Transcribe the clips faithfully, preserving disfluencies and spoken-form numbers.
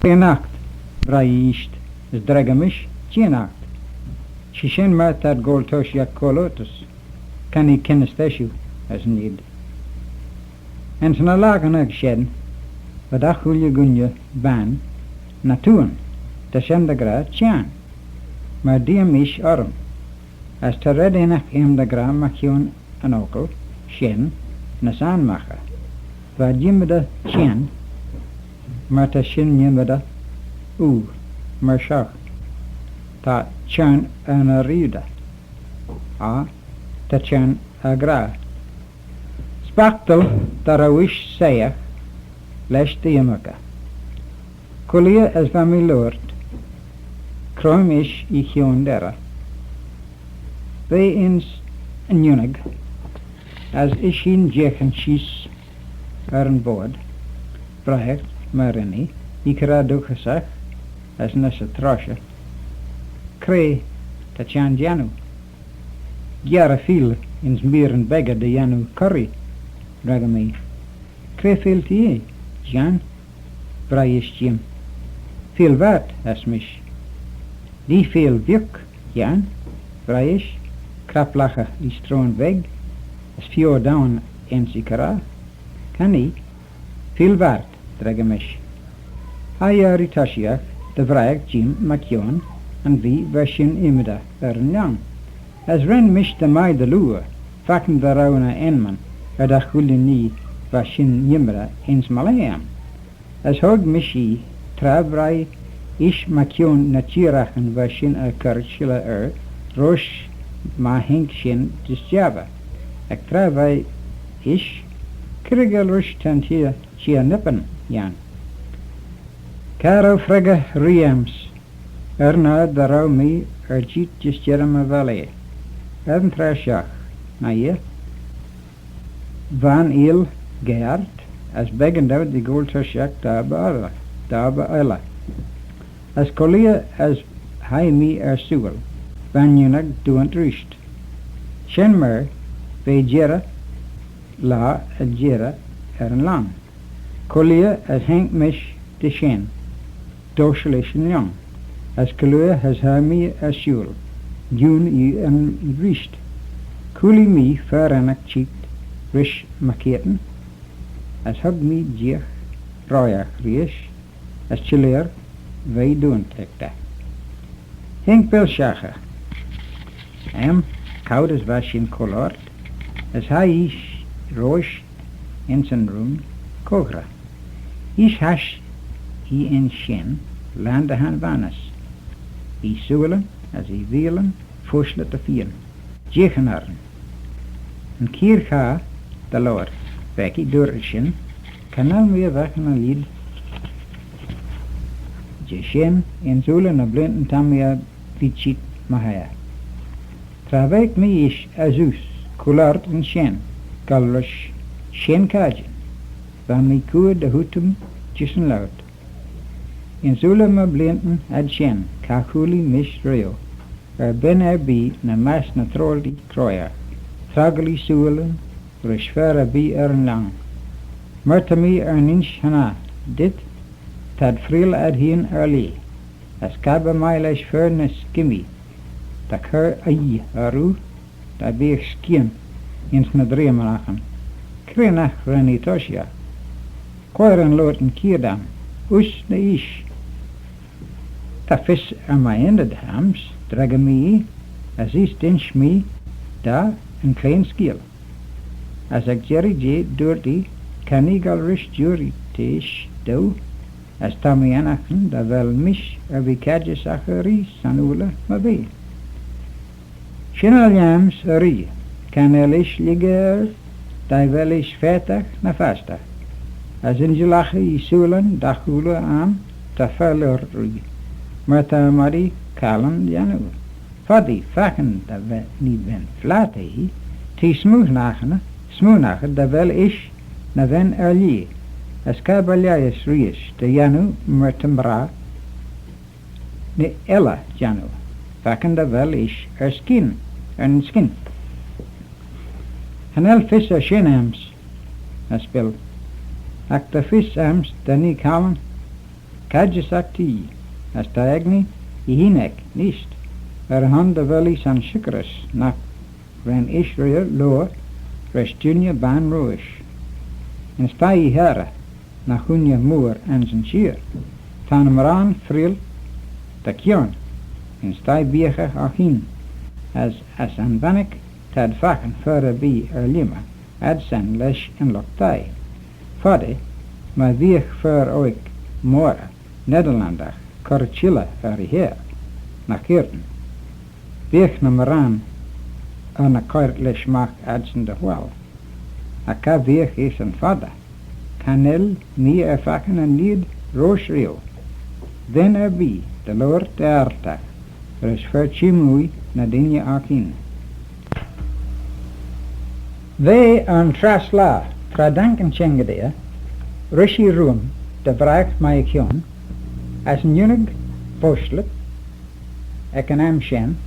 Cre yn aght? Vrie ee eisht, as dreggyr mish, Çheet yn aght. She shen myr t'ad goll toshiaght co-loayrtys, cha nee kynnish da shiu, as nied. Ayns ny laghyn shen, va dagh ooilley ghooinney bane ny Tuan, ta shen dy ghra Çhiarn, myr deie mish orrym, as ta red ennagh aym dy ghra mychione yn 'ockle shen ny s'anmagh eh. Va jimmyder Çhiarn, myr ta shin jimmyder oo, myr shoh, ta Çhiarn er ny reayder, ah, ta Çhiarn er gra. Spagtal dy row ish soieagh lesh dy ymmyrkey. Co-leah as va mee loayrt, creim ish e chione derrey, v'eh ayns yn unnag, as ish jeeaghyn sheese er yn voayrd, briaght myr ren ee, ee creoi dooghyssagh as ny s'atroshey. Cre ta Çhiarn jannoo? Giarrey feayll ayns meeryn beggey dy yannoo curry, dreggyr mee. Cre feayll t'ee, Çhiarn? Vrie ish jeeym. Feayll vart, as mish. Nee feayll vieau, Çhiarn, vrie ish, craplaghey e stroan veg, as feeu dowin ayns e creoi. Cha nee. Feayll vart, dreggyr mish. Hie eh er e toshiaght dy vragh jeeym mychione yn vee va shin ymmydey er yn lhong. As ren mish dy mie dy liooar, fakin dy row ny enmyn er dagh ooilley nhee va shin ymmydey ayns my laghyn. As hug mish ee, tra vrie ish mychione ny çheeraghyn va shin er cur shilley er, roish my haink shin dys jiabbey. Agh tra vrie ish, "C'red goll rish ta'n çheer, çheer nippyn, Çhiarn?" Cha row freggey ree aym's, er yn oyr dy row mee er jeet dys jerrey my vel eh. Er yn traa shoh, ny yeih, va'n eill ga art, as beggan dou dy goll toshiaght dy obbyr elley, dy obbyr elley. As co-leah as hie mee er sooyl, va'n unnag dooynt reesht. Shen myr v'eh jerrey laa y jerrey er yn lhong. Co-leah as haink mish dy shen, doshil ish yn lhong, as co-leah as hie mee er sooyl, diu yn reesht. Choolee mee fer ennagh çheet rish my keayrtyn, as hug mee jeeagh roiagh reesht, as çhelleyr v'eh dooynt ec dou. Haink Bill shaghey aym, choud as va shin co-loayrt, as hie ish roish ayns yn room coghrey. Ish hash ee ayns shen, lane dy hayrn vannaght, ee sooillyn as ee veeallyn foshlit dy feeyn. Jeeaghyn orrin. Yn cheer chaie dy loayrt, Becky, dooyrt eh shin, cha nel mee er vakin y lheid jeh shen ayns ooilley ny bleeantyn ta mee er ve çheet my heyr. Tra vaik mee ish as uss co-loayrt ayns shen, goll rish shenn cadjin, va mee cooid dy hoot aym jeh'n loayrt. Ayns ooilley my bleeantyn ad shen, cha choolee mish rieau er ben erbee ny mass ny troailtee croaghaghey, troggallee sooillyn rish fer erbee er yn lhong. Myr ta mee er n'insh hannah dhyt, t'ad freayll ad hene er lheh, as cha by mie lesh fer ny skimmee dy chur oie orroo dy beagh skian ayns ny dreeym oc. Cre'n aght ren ee toshiaght? Quoi ren loayrt yn cheer dou? Uss ny ish. Ta fys er my ynnyd aym's, dreggyr mee, as eisht insh mee da yn clane skeeal. As ec jerree jeh dooyrt ee, cha nee goll rish juirey t'eh ish daue, as ta mee ennaghtyn dy vel mish er ve cadjysagh y ree son ooilley my bee. Shen er lhiam's y ree, cha nel ish lhiggey er dy vel ish faatagh ny fastyr, as ynjyllagh ee sooillyn dagh ooilley aym ta fer loayrt ree, myr ta moddee callin jannoo. Foddee, fakin dy ve-, nee ven flaitee, t'eh smooinaghey, smooinaghey dy vel ish ny ven er lheh, as cha by lhaih's reesht dy yannoo myr ta mie ny elley jannoo, fakin dy vel ish er skyn, er yn skyn. Cha nel fys er shen aym's, as Bill, agh ta fys aym's dy nee callin Cadjys eh t'ee, as ta eginee, ee hene eck neesht, er y hon dy vel ee son shickyrys nagh ren ish reayll loayr rish dooinney bane roish. Yn sthie ee harey, ny hooinney mooar ayns yn çheer, ta ny mraane freayll dy kione, yn sthie beaghey hene, as, as yn vannick t'ad fakin fer erbee er-lhimmey adsyn lesh yn lught-thie. Foddey, my veagh fer oik moghrey Nederlandagh cur çhilley er e hayrn, ny keayrtyn, veagh ny mraane er ny coyrle lesh magh adsyn dy whaal. Agh cha veagh eisht yn foddey. Cha nel mee er fakin yn lheid roish rieau. Ven erbee dy loayrt dy arltagh, rish fer çheumooie ny dooinney hene. V'eh yn trass laa, tra daink yn çhengey dhyr, rish ee rhooym dy vragh mie-e-chione, as yn unnag foshlit ec yn aym shen,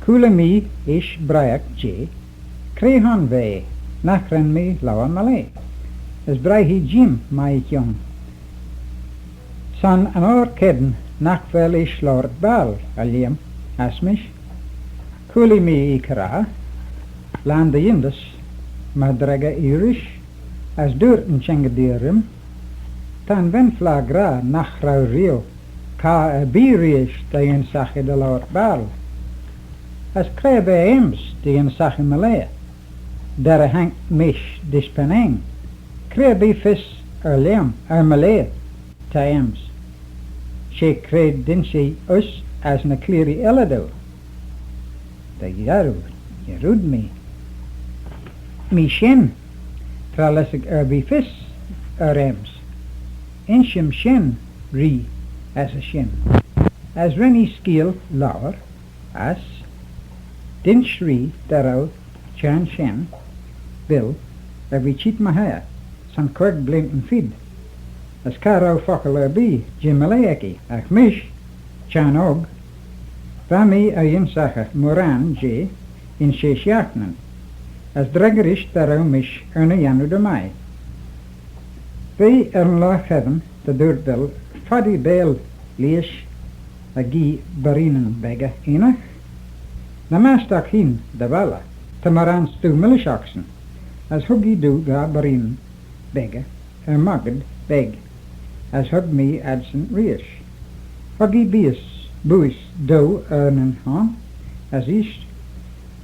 cooyl mee ish briaght jeh, cre hon v'eh nagh ren mee loayr my laa, as briaght ee jeem mie-e-chione. Son yn oyr cheddin nagh vel ish loayrt baarle, er-lhiam, as mish. Cooyl mee ee coraa, lane dy yindys, my dreggyr ee rish, as dooyrt yn çhengey dhyr rhym, ta'n ven-flah gra nagh row rieau car erbee reesht dy ynsaghey dy loayrt baarle. As cre v'eh aym's dy ynsaghey my laa? Derrey haink mish dys Penang. Cre erbee fys er-lhiam, er my laa, ta aym's? She cre dinsh eh uss as ny cleree elley dou? Dy yarroo, yarrood mee, mee shen, tra lhigg's erbee fys er aym's. Inshym shen r'ee as y shenn. As ren ee skeeal loayr, as dinsh r'ee dy row çhenn shenn Bill er ve çheet my haghey son queig bleeantyn feed, as cha row fockle erbee jeh my laa echey, agh mish, çhenn oc, va mee er y ynsaghey mooarane jeh yn shey shiaghtinyn, as dreggyr ish dy row mish er ny yannoo dy mie. V'eh er yn laa cheddin dy dooyrt Bill, foddee beeal lesh y gee barreenyn beggey ennagh. Ny mast'oc hene dy valley, ta mooarane stoo millish ocsyn, as hug ee doo ghar barreenyn beggey er moggyr beg, as hug mee adsyn reesht. Hug ee booise, booise dou er nyn hon, as eisht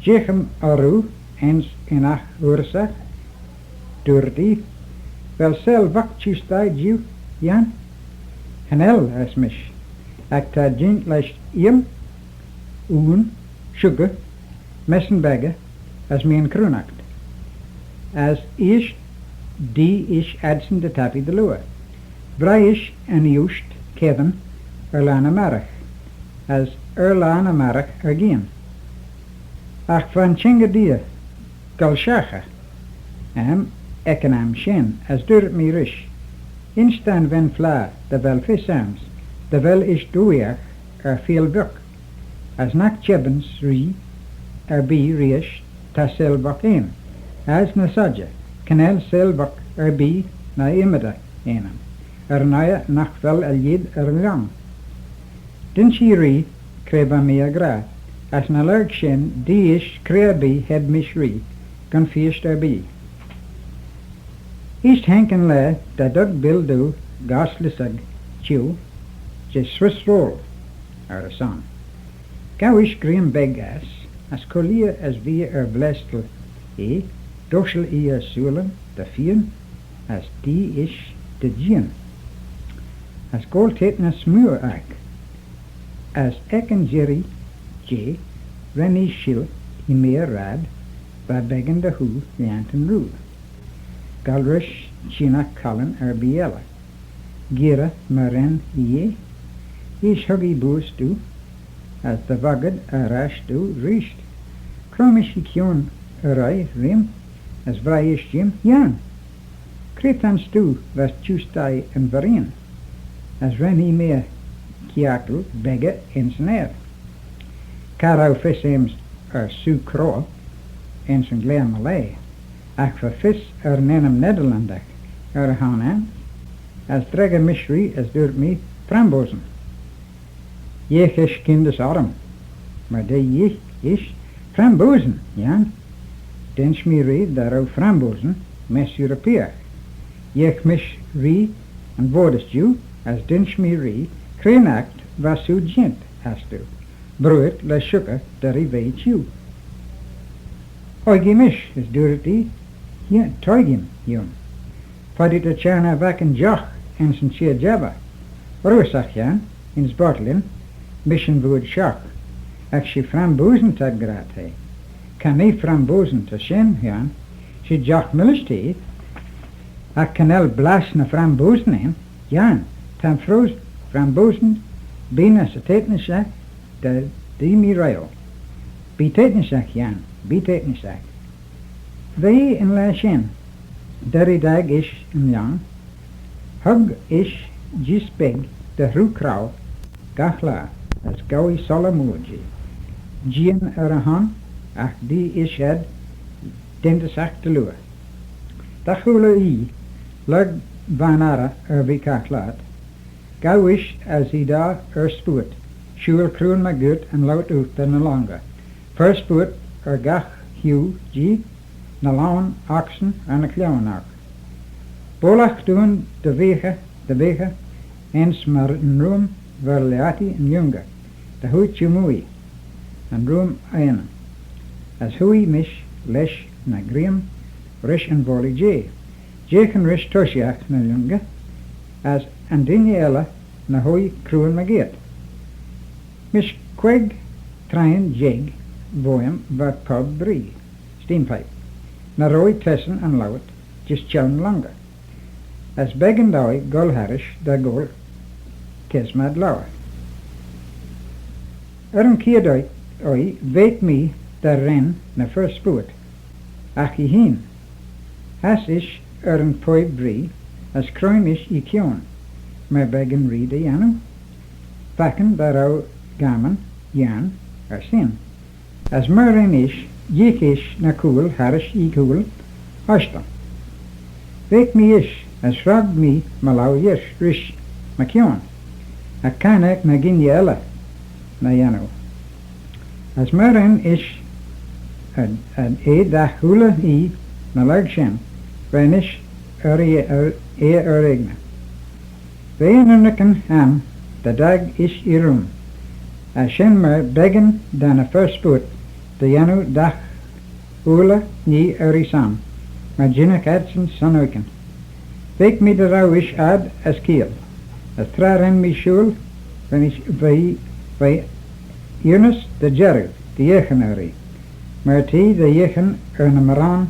jeeaghym orroo ayns yn aght uireasagh, dooyrt ee, vel seihll vuck çheusthie jeu, Yian? Cha nel, as mish, agh ta jeant lesh eeym, oon, shugar, messyn beggey, as meeyn croonaght. As eisht d'ee ish adsyn dy tappee dy liooar. Vrie ish yn eeast cheddin er-laa ny marragh, as er-laa ny marragh er-giyn. Agh va'n çhengey dhyr goll shaghey aym ec yn aym shen, as dooyrt mee rish, insh da'n ven-flah dy vel fys aym's, dy vel ish dooiaght er feayll vuck, as nagh jebbins ree erbee reesht ta seihll vuck ayn, as ny sodjey, cha nel seihll vuck erbee ny ymmydey ayn, er yn oyr nagh vel e lheid er lhiam. Dinsh ee r'ee cre va mee er gra, as ny lurg shen d'ee ish cre erbee hed mish r'ee, gyn feysht erbee. Eisht haink yn laa dy dug Bill dou goslys ec çheeu jeh Swiss roll er y son. Ghow ish greim beg ass, as co-leah as v'ee er blaastyl eh, doshil ee er sooillyn dy feayn, as d'ee ish dy jeean. As goll taitnys mooar oc, as ec yn jerree jeh ren ee sheiltyn mee er raad, va beggan dy hoo lhiantyn roo. Goll rish çhionnaght collin erbee elley. Gearey myrrin ee, eisht hug ee booise dou, as dy voggad er ash dou reesht. Chroym ish e chione er-oie r'eym, as vrie ish jeem, Yian, cre ta'n stoo va çheusthie yn varreen? As ren ee mee kiartal beggey ayns yn aer. Cha row fys aym's er soo croyal ayns yn glare my laa, agh va fys er yn ennym Nederlandagh er y hon ayn. As dreggyr mish r'ee as dooyrt mee, "Framboosyn." Yeeagh ish kyndys orrym. Myr dy yeeagh ish, "Framboosyn, Yiarn?" Dinsh mee r'ee dy row framboosyn mess Europeagh. Yeeagh mish r'ee yn voadyss jeu, as dinsh mee r'ee cre'n aght va shiu jeant ass dou, bruit lesh shugar dy re ve çheeu. Hoigee mish, as dooyrt ee, "Hie-, toigee hym." Foddee ta çhiarn er vakin jough ayns yn çheer-jebbey. Roosagh, Yiarn, ayns bottlyn, mish yn vooar shoh, agh she framboosyn t'ad gra t'eh. Cha nee framboosyn ta shen, Yiarn, she jough millish t'eh, agh cha nel blass ny framboosyn ayn. Yiarn, ta'n frost framboosyn, bee ny taitnishagh dy, dy mee reuyl. Bee taitnishagh, Yiarn, bee taitnishagh. V'eh yn laa shen, derree dt'aag ish yn lhong, hug ish jees beg dy hroo craue gagh laa, as ghow ee soylley mooar jeh. Jeean er y hon, agh d'ee ish ad dentysagh dy liooar. Dy chooilley oie, lurg vayrn arrey er ve caghlaa, ghow ish as e dy row er spooyrt, shooyl cruinn mygeayrt yn lowit oostey ny longey. Fer spooyrt er gagh hiu jeh, ny lowyn ocsyn er ny clione oc. Boallagh dooin dy beaghey, dy beaghey, ayns myr yn rhum v'er lhiattee yn lhongey, dy hooit ee mooie, yn rhum ayn, as hooie mish lesh ny greeym rish yn volley jeh. Jeeagh rish toshiaght ny lhongey, as yn dooinney elley ny hoie cruinn mygeayrt. Mysh queig treihn jeig voym va pub bree, Steenpipe, ny roie tessen yn lowit jeh çheu ny longey, as beggan dou goll harrish dy gholl kys m'ad loayr. Er yn chied oie, oie, vaik mee dy ren ny fer spooyrt, agh ee hene. Hass ish er yn poibe bree, as creim ish e kione, myr beggan r'ee dy yannoo. Fakin dy row garmyn, Yiarn, er shen. As myr ren ish, yeeagh ish ny cooyl harrish e chooyl ushtal. Vaik mee ish, as shrog mee my laa rish, rish my kione, agh cha naik ny ghooinney elley ny yannoo. As myr ren ish ad, ad, eh, dy chooilley oie ny lurg shen, ren ish er, er, eh, er-eginey. V'eh ny ennaghtyn aym dy dt'aag ish e rhum, as shen myr beggan da ny fer spooyrt dy yannoo dy chooilley nhee er-y-son, myr jinnagh adsyn son oikyn. Vaik mee dy row ish ard as keeayll, as tra ren mee shooyl, ren ish, v'ee, v'ee eaynys dy jarroo dy yeeaghyn urree, myr t'ee dy yeeaghyn er ny mraane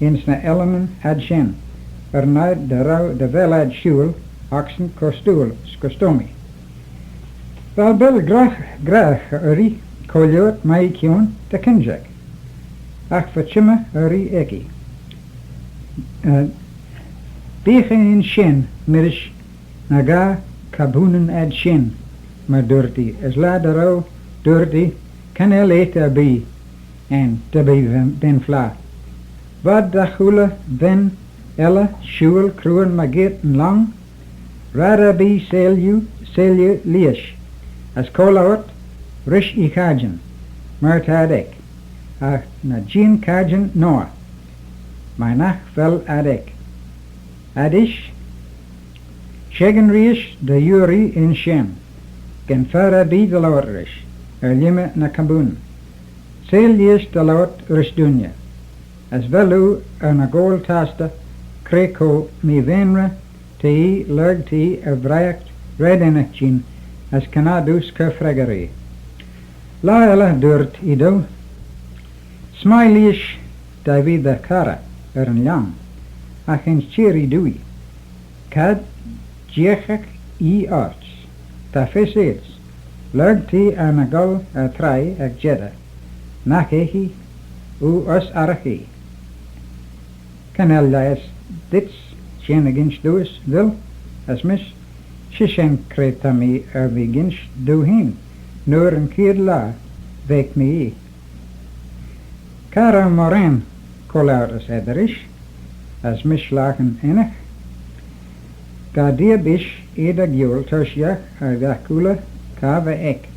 ayns ny ellanyn ad shen, er yn oyr dy row dy vel ad shooyl ocsyn costoil, 's customee. Vel Bill gra-, graihagh urree co-lhiat mie kione dy kinjagh, agh va çhymmey urree eck. Eh, beagh eh ayns shen marish ny ghaa caboonyn ad shen, myr dooyrt ee, as laa dy row dooyrt ee, cha nel eayst erbee ayn dy bee ben, ben flah. V'ad dy chooilley ven elley shooyl cruinn mygeayrt yn lhong, raad erbee seihll, seihll lesh, as co-lowit rish e chadjin, myr t'ad eck, agh ny jeean cadjin noa, mie nagh vel ad eck. Ad ish, sheggin reesht dy urree ayns shen, gyn fer erbee dy lowit rish, er lhimmey ny caboonyn. Seihll lesh dy lowit rish dooinney, as vel oo er ny goaill tastey cre cho meevaynrey t'ee lurg t'ee er vraihagh raad ennaghtyn as cha nod dooys cur freggyr. Laa elley dooyrt ee dou, s'mie lesh da ve dy charrey er yn lhong, agh ayns çheer ee dooie. Cha jeeagh ee orts, ta fys ayd's, lurg t'ee er ny goll er traie ec Jeddah, nagh eaghee oo uss arragh ee. Cha nel lhiass dhyt shen y ginsh dooys, Bill, as mish, she shen cre ta mee er ve ginsh dou hene, noa yn chied laa vaik mee ee. Cha row Moran co-lowit as edyr ish, as mish lakin ennagh. Ga deeab ish eh dy gioal toshiaght er gagh ooilley caa va eck,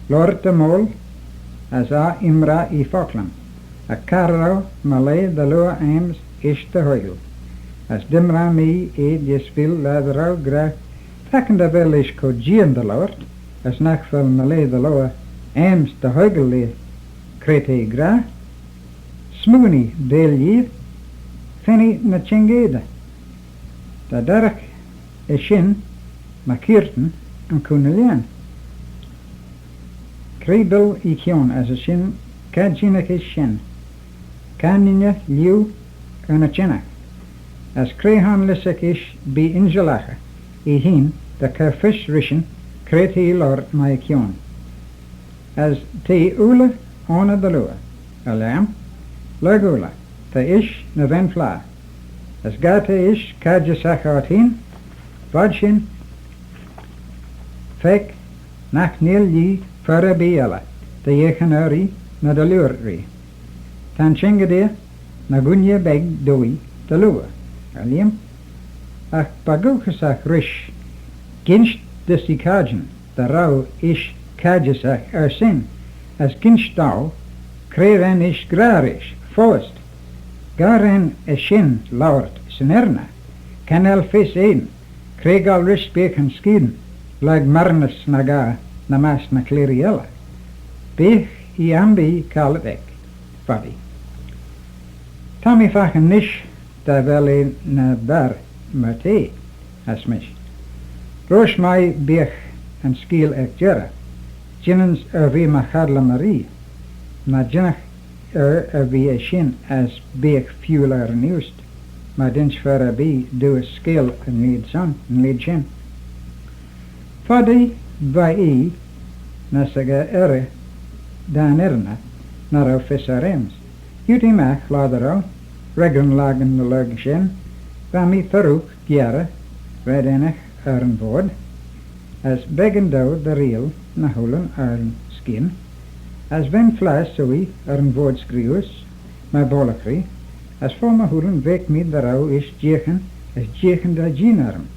loayrt dy moal as eh imraa e focklyn, agh cha row my laa dy liooar aym's ish dy hoiggal. As dimraa mee eh jeh s'feayl laa dy row gra, fakin dy vel ish co jeean dy loayrt, as nagh vel my laa dy liooar aym's dy hoiggal eh, cre t'eh gra. Smooinee, vel eh, fenn ny çhengeyder. Dy darragh eshyn my keayrtyn yn cooney lhian. Cre vel e chione as eshyn, cha jinnagh ish shen. Cha nainney lhieu er ny çhennagh. As cre hon lhisagh ish bee inshagh eh hene dy chur fys rishyn cre t'eh loayrt mychione. As t'eh ooilley ayney dy liooar, er lhiam, lurg ooilley, ta ish ny ven-flaih. As ga ta ish caidjysagh ort hene, vod shin, faic nagh nel lhee fer erbee elley dy yeeaghyn er ree ny dy liooar ree. Ta'n çhengeyder ny ghooinney beg dooie dy liooar, er lhiam. Agh by ghooghyssagh rish ginsh dys e cadjin dy row ish caidjysagh er shen, as ginsh dou cre ren ish gra rish foast. Ga ren eshyn loayrt 'syn Errynn, cha nel fys ayn cre goll rish beagh yn skeeal lurg marranys ny ghaa ny mass ny cleree elley. Beagh ee ambee caghlaa eck, vod ee. Ta mee fakin nish dy vel eh ny barr myr t'eh, as mish. Roish mee beagh yn skeeal eck jerrey, jean-yns er ve my chadley maree, ny jinnagh er, er ve eh shen as beagh feeu er yn oast, my dinsh fer erbee dooys skeeal yn lheid son, yn lheid shen. Foddee va ee ny s'errey da'n Errynn, nagh row fys er aym's. Hug ee magh, lar dy row, reggan lakin dy lurg shen, va mee furroogh giarrey red ennagh er yn voayrd, as beggan dou dy reayll ny hooillyn er yn skeeal, as ven-flaih sooie er yn voayrd screeuys, myr bollagh ree, as fo my hooillyn vaik mee dy row ish jeeaghyn as jeeaghyn dy jeean orrym,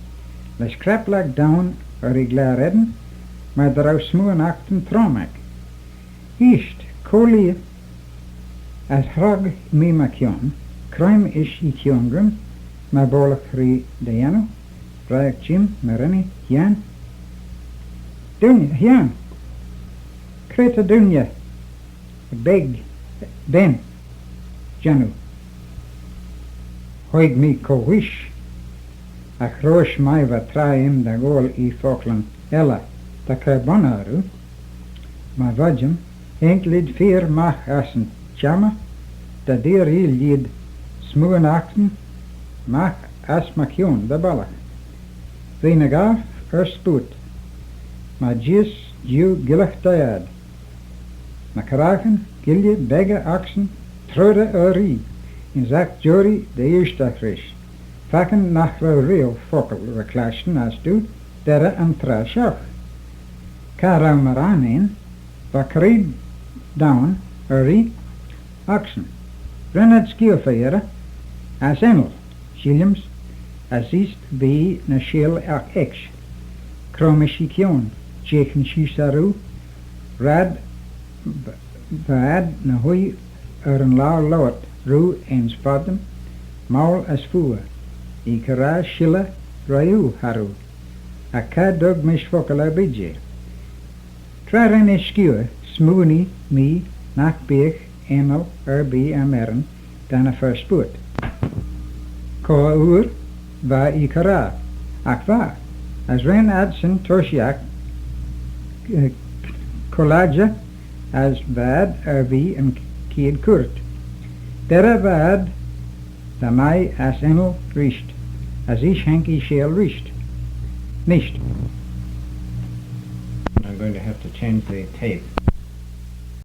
lesh craplag dowin er e glare eddin, myr dy row smooinaghtyn trom eck. Eisht, co-leah as hrog mee mychione, creim ish e chione rhym, myr bollagh ree dy yannoo, gra ec Jim, my ren ee, Hiarn. Dooinney, Hiarn! Cre ta dooinney beg, ben, jannoo? Hoig mee co-wheesh, agh roish mee va traa aym dy ghoaill e focklyn elley dy chur bun orroo, my voddym, haink lhied feayr magh ass yn çhammah, dy deiyr ee lhied smooinaghtyn magh ass my chione dy bollagh. V'ee ny ghaff er spooyt, my jees jeu gyllagh dy ad. My carraghyn, guilley, beggey, ocsyn, troaiddey er ree, ynsaght joarree dy eaishtagh rish, fakin nagh row reayll fockle ry-chlashtyn as dooyt derrey yn traa shoh. Cha row myrraneyn, va creoi dowin er ree ocsyn. Ren ad skeeal fy-yerrey ass ennal, shillims, as eisht bee ny sheeyll ec-, ecksh. Cro mish e chione, jeeaghyn sheese orroo, raad b-, v'ad ny hoie er yn laa loayrt roo ayns foddym, moal as feayr, e carraa shilley roieu harroo, agh cha dug mish fockle erbee jeh. Tra ren ish skeeal, smooinee mee nagh beagh ennal erbee er mayrn da ny fer spooyt. Cur oor va e carraa, agh va, as ren adsyn toshiaght, eh, co-lodjey as v'ad er ve yn chied currit. Derrey v'ad dy mie ass ennal reesht, as ish haink e sheeyll reesht. Neesht. I'm going to have to change the tape.